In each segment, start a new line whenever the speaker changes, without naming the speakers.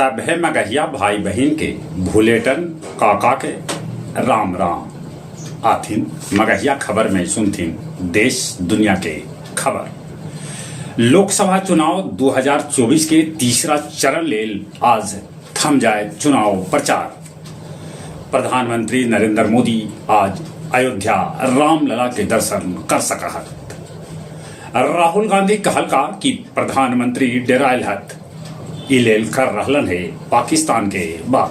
सभे मगहिया भाई बहिन के भुलेटन काका के राम राम। आथिन मगहिया खबर में सुनथिन देश दुनिया के खबर। लोकसभा चुनाव 2024 के तीसरा चरण लेल आज थम जाए चुनाव प्रचार। प्रधानमंत्री नरेंद्र मोदी आज अयोध्या रामलला के दर्शन कर सका हथ। राहुल गांधी कहलका कि प्रधानमंत्री डेरायल हथ, ई लेल कर रहलन हे पाकिस्तान के बात।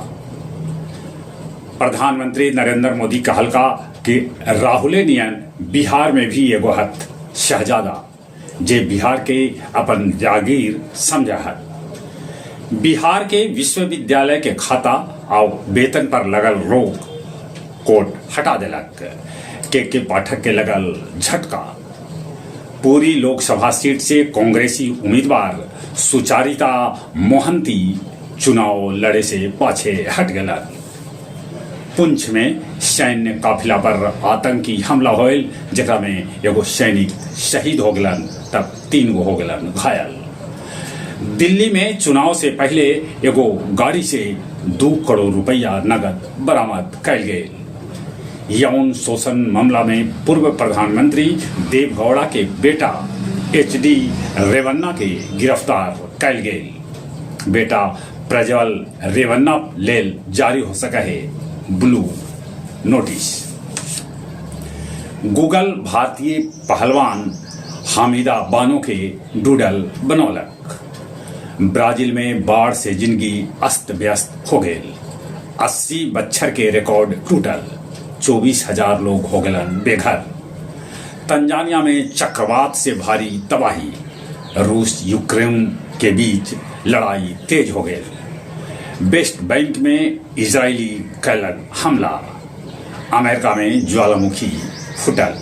प्रधानमंत्री नरेंद्र मोदी कहलका कि राहुले नियन बिहार में भी एगो हथ शहजादा, जे बिहार के अपन जागीर समझा हथ। बिहार के विश्वविद्यालय के खाता आउ वेतन पर लगल रोक कोर्ट हटा देलक। के पाठक के लगल झटका। पुरी लोकसभा सीट से कांग्रेसी उम्मीदवार सुचारिता मोहंती चुनाव लड़े से पाछे हट गलन। पुंछ में सैन्य काफिला पर आतंकी हमला होयल, जेकरा में एगो सैनिक शहीद हो गलन तब 3 गो हो गलन घायल। दिल्ली में चुनाव से पहले एगो गाड़ी से 2 करोड़ रुपया नगद बरामद कैल गेल। यौन शोषण मामला में पूर्व प्रधानमंत्री देवगौड़ा के बेटा एचडी रेवन्ना के गिरफ्तार कैल गेल। बेटा प्रज्वल रेवन्ना लेल जारी हो सका है ब्लू नोटिस। गूगल भारतीय पहलवान हामिदा बानो के डूडल बनौलक। ब्राजील में बाढ़ से जिंदगी अस्त व्यस्त हो गई। 80 बच्छर के रिकॉर्ड टूटल। 24,000 लोग हो गलन बेघर। तंजानिया में चक्रवात से भारी तबाही। रूस यूक्रेन के बीच लड़ाई तेज हो गई। वेस्ट बैंक में इजरायली कैलन हमला। अमेरिका में ज्वालामुखी फुटल।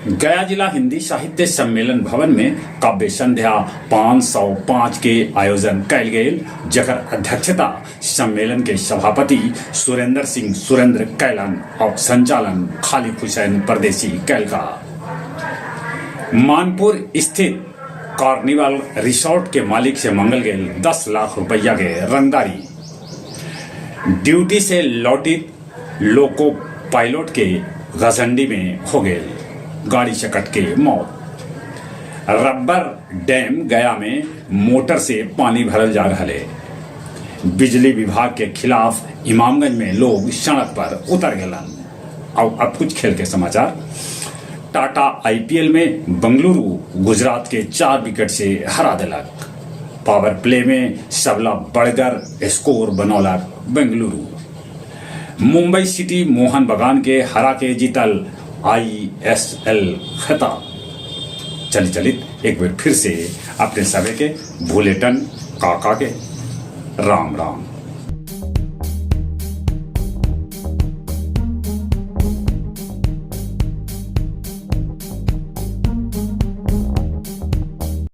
गया जिला हिंदी साहित्य सम्मेलन भवन में काव्य संध्या 505 के आयोजन कैल गेल, जकर अध्यक्षता सम्मेलन के सभापति सुरेंद्र सिंह सुरेंद्र कैलन और संचालन खालिद हुसैन परदेसी कैलका। मानपुर स्थित कार्निवल रिसोर्ट के मालिक से मंगल गेल 10 लाख रुपया के रंगदारी। ड्यूटी से लौटी लोको पायलट के गजंडी में हो गए गाड़ी से कट के मौत। रबर डैम गया में मोटर से पानी भरल जा रहा है। बिजली विभाग के खिलाफ इमामगंज में लोग सड़क पर उतर गलन। और अब कुछ खेल के समाचार। टाटा आईपीएल में बंगलुरु गुजरात के 4 विकेट से हरा दिलक। पावर प्ले में सबला बड़गर स्कोर बनौलक बेंगलुरु। मुंबई सिटी मोहन बगान के हरा के जीतल आईएसएल खिताब। चली चलित एक बार फिर से अपने सभी के भूलेटन काका के राम राम।